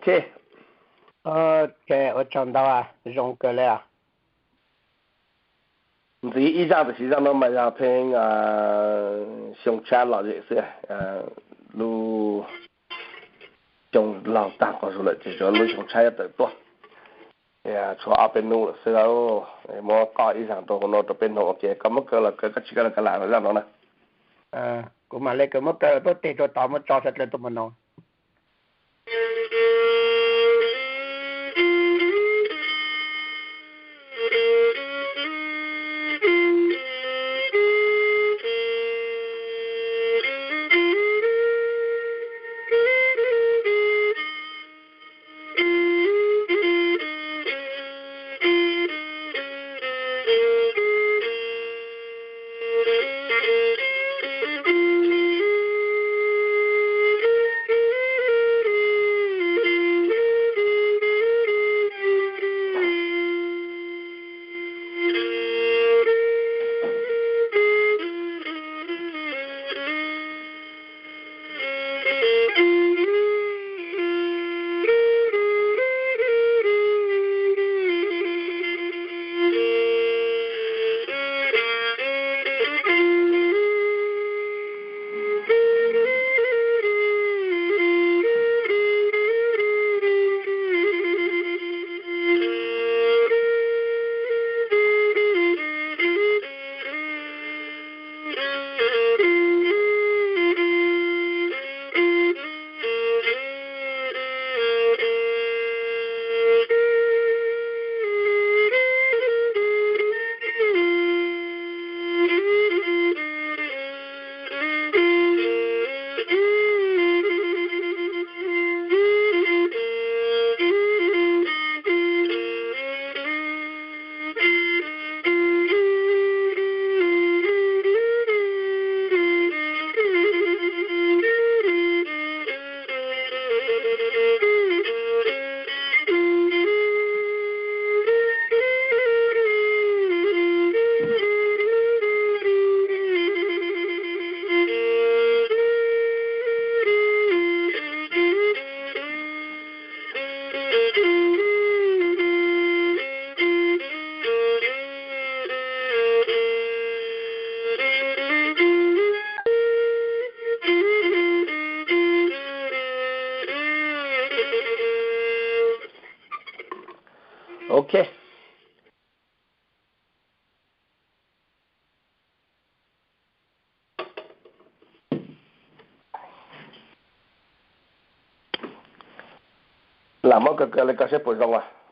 Ok, ua tsaug ntau, zoo kawg li. Ntxiv ib zaj tam sim zaj no mas yog pheej xyoo tshab lom zem xwb, lub xyoo laug tag qhov zoo lawm ces lub xyoo tshab yuav tawm tuaj. Tshuav ob peb hnub lawm xwb, muab qoj ib zaj rau hauv no rau peb hnov ua ke, koj muab kaw los kaw, koj tsis kaw los kaw lam zaj no na. Kuv mam li kaw, muab kaw tuaj tes rau tod muab tso sawv dlawg tuaj mus no. Ok. Lam muab kaw kaw li ko seb puas zoo as.